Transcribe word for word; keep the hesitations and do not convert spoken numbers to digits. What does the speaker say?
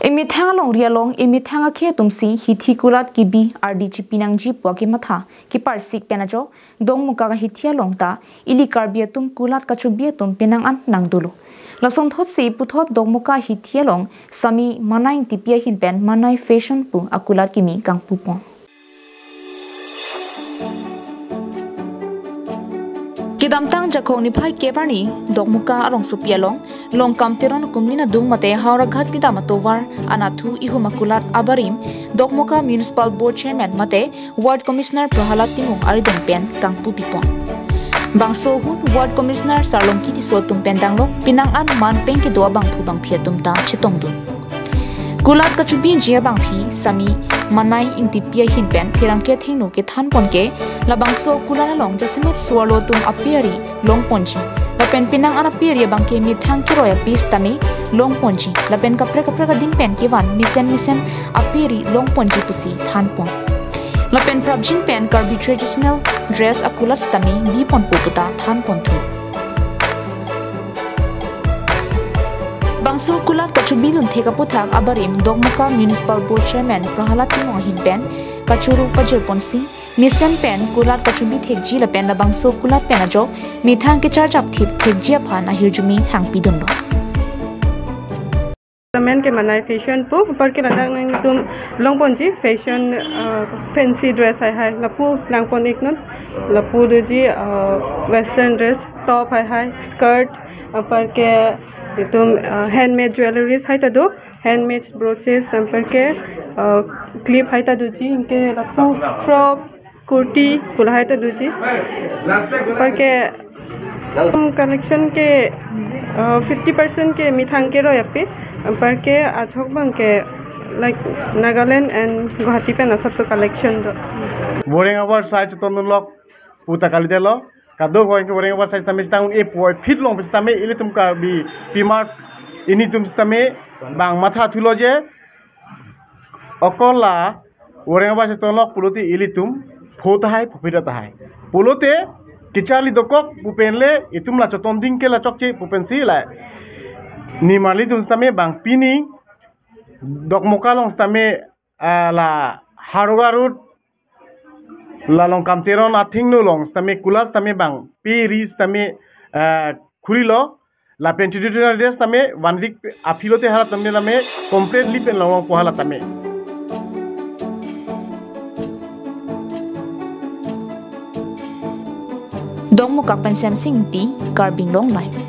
Emethang alongri along emethang akhei atumsi hithi kulat kebi ardi chipi nangji pu akematha keparsik pen ajo Dokmoka ahithi along ta ili Karbi atum kulat kachobi atum penang an nangdolo. Lasonthotsi puthot Dokmoka ahithi along Sami Manai Ingtipi ahin pen Manai Fashion pu akulat kimi kangpupon. Kedamtang Jakhong niphai kep arni Dokmoka arongsopi along Longkam Teron akumlin adung mate Howraghat kedam atovar anathu ihum akulat abarim Dokmoka Municipal Board Chairman mate Ward Commissioner Prahalad Timung arideng pen kangpupipon. Bangso ahut Ward Commissioner Sarlongki Tisso atum pen danglok penang an man pen kedo abangphu bangphi atum ta chetongdun. Kulat kachobiji abangphi Sami Manai Ingtipi ahin pen pherangke thengno kethanpon ke labangso kulat along jasemet so-arlo atum ape ari longponji. Lapen penang an ape ari abangke methang keroi ape sitame longponji. Lapen kaprek kaprek adim pen kevan mesen mesen ape ari longponji pusi thanpon. Lapen prapjin pen Karbi traditional dress akulat sitame biponpo puta thanponthu. Bangso kulat kachobi lunthek aputhak abarim Dokmoka Municipal Board Chairman Prahalad Timung ahin pen kachoro pajirponsi mesen pen kulat kachobi thekji lapen labangso kulat pen ajo methang kecharjap thip thekji aphan ahirjume hangpidunlo. Amen ke Manai Fashion pu, apar ke ladak nangtum longponji fashion, uh, fancy dress hai hai, lapu nangpon-iknon, lapu doji, uh, western dress, top hai hai, skirt, apar ke itum, uh, handmade jewelries hai ta do, handmade brooches, apar ke, uh, clip hai ta doji, anke lapu frock, kurti, pu lahai ta doji. Apar ke, um, collection ke, uh, fifty percent ke methang keroi ape, apar ke ajok abangke, like, Nagaland and Guwahati pen asapso collection do. Boreng abar sai chetondunlok puta kalidelo. Kadokave ke boreng abar sai sitame sitang e poi phit long sitame ilitum Karbi pima initum sitame bang mathathulo je okol la boreng abar chetonglok pulote ilitum pho tahai, pho phit tahai. Pulote kecharli dokok pu pen le itum la chetonding ke la chokche pu pensi la nimarlitum sitame bang pining Dokmoka along sitame, ah, la Howraghat Road, la Longkam Teron athengno along sitame kulat sitame bang pe ri sitame, ah, khurilo. Lapen traditional dress tame one week aphi lote hala tame tame completely pen longpo hala tame. Dokmoka pen Semsing Ingti, Karbi Anglong Live.